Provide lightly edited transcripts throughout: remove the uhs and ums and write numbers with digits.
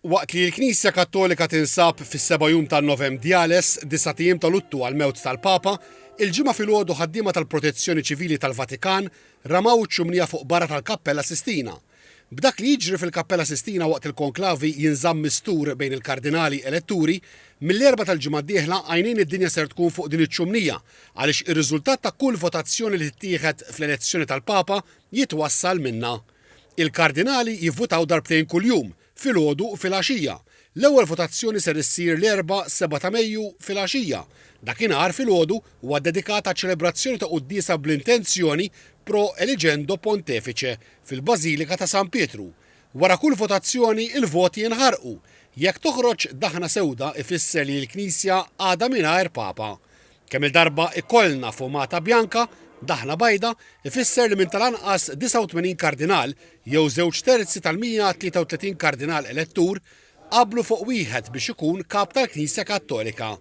Waqt li l-Knisja Kattolika tinsab fis-seba' jum tan-Novem Diales, disat ijiem ta' luttu għall-mewt tal-Papa, il-Ġimgħa filgħodu ħaddiema tal-Protezzjoni Ċivili tal-Vatikan ramaw iċ-ċumnija fuq barra tal-Kappella Sistina. B'dak li jiġri fil-Kappella Sistina waqt il-konklavi jinżamm mistur bejn il-kardinali eletturi, mill-Erbgħa tal-ġimgħa d-dieħla għajnejn id-dinja ser tkun fuq din iċ-ċumnija għaliex ir-riżultat ta' kull votazzjoni li tittieħed fl-elezzjoni tal-Papa jitwassal minnha. Il-kardinali jivvutaw darbtejn kuljum, filgħodu u filgħaxija. L-ewwel votazzjoni ser issir l-Erbgħa 7 ta' Mejju filgħaxija. Dakinhar filgħodu huwa ddedikat għaċ-ċelebrazzjoni ta' quddiesa bl-intenzjoni Pro Eligendo Pontefice fil-Bażilika ta' San Pietru. Wara kull votazzjoni il-voti jinħarqu. Jekk toħroġ daħna sewda ifisser li l-Knisja għadha mingħajr Papa. Kemm-il darba ikollna fumata bianca, daħna bajda, ifisser li minn tal-anqas 89 kardinal, jew żewġ terzi tal-133 kardinal elettur, qablu fuq wieħed biex ikun Kap tal-Knisja Kattolika.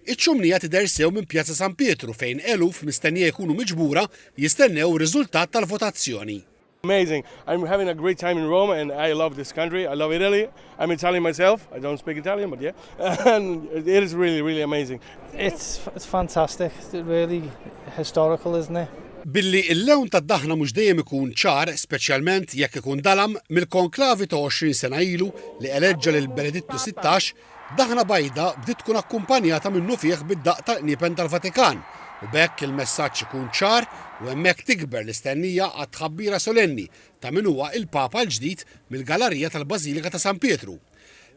Iċ-ċumnija tidher sew minn Pjazza San Pietru fejn eluf mistennija jkunu miġbura jistennew ir-riżultat tal-votazzjoni. Amazing. I'm having a great time in Rome and I love this country. I love Italy. I'm Italian myself. I don't speak Italian, but yeah. And it is really, really amazing. It's, it's fantastic. It's really historical, isn't it? Billi l-lewn tad-daħna mhux dejjem ikun ċar, speċjalment jekk ikun dalam, mill-konklavi ta' 20 sena ilu li eleġġa lil Benedittu 16, Daħna bajda bdiet tkun akkumpanjata minnufih bid-daqq tal-qniepen tal-Vatikan u b'hekk il-messaġġ ikun ċar u hemmhekk tikber l-istennija għat-tħabbira solenni ta' min huwa il-Papa l-ġdid mill-gallarija tal-Bażilika ta' San Pietru.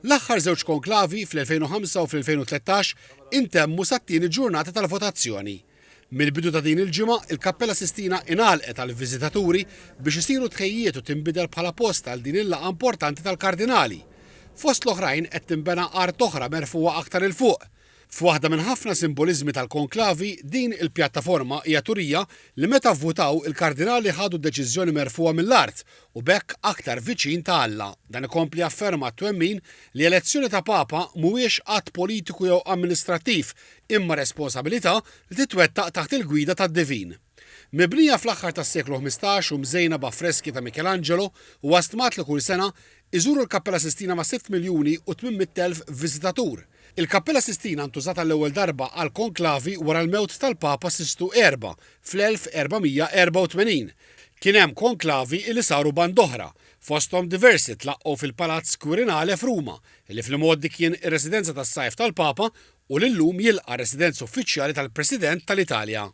L-aħħar żewġ konklavi, fl-2005 u fl-2013, intemmu sat-tieni ġurnata tal-votazzjoni. Mill-bidu ta' din il-ġimgħa, il-Kappella Sistina ingħalqet għall-viżitaturi biex isiru tħejjijiet u tinbidel bħala post għal din il-laqgħa importanti tal-Kardinali. Fost l-oħrajn qed tinbena art oħra merfugħa aktar 'il fuq. F'waħda minn ħafna simboliżmi tal-konklavi, din il-pjattaforma hija turija li meta vvutaw il-kardinali ħadu deċiżjoni merfugħa mill-art u b'hekk aktar viċin ta' Alla. Dan ikompli jafferma t-twemmin li elezzjoni ta' Papa mhuwiex att politiku jew amministrattiv imma responsabilità li titwettaq taħt il-gwida tad-divin. Mibnija fl-aħħar tas-seklu 15 u mżejna b'affreski ta' Michelangelo, huwa stmat li kull sena, iżuru l-Kappella Sistina ma' 6,800,000 viżitatur. Il-Kappella Sistina ntużat għall-ewwel darba għall-konklavi wara l-mewt tal-Papa Sistu Erba' fl-1484. Kien hemm konklavi li saru band'oħra, fosthom diversi tlaqqgħu fil-Palazz Quirinale f'Ruma, li fl-imgħoddi kien ir-residenza tas-sajf tal-Papa u li llum jilqa' r-residenza uffiċjali tal-President tal-Italja.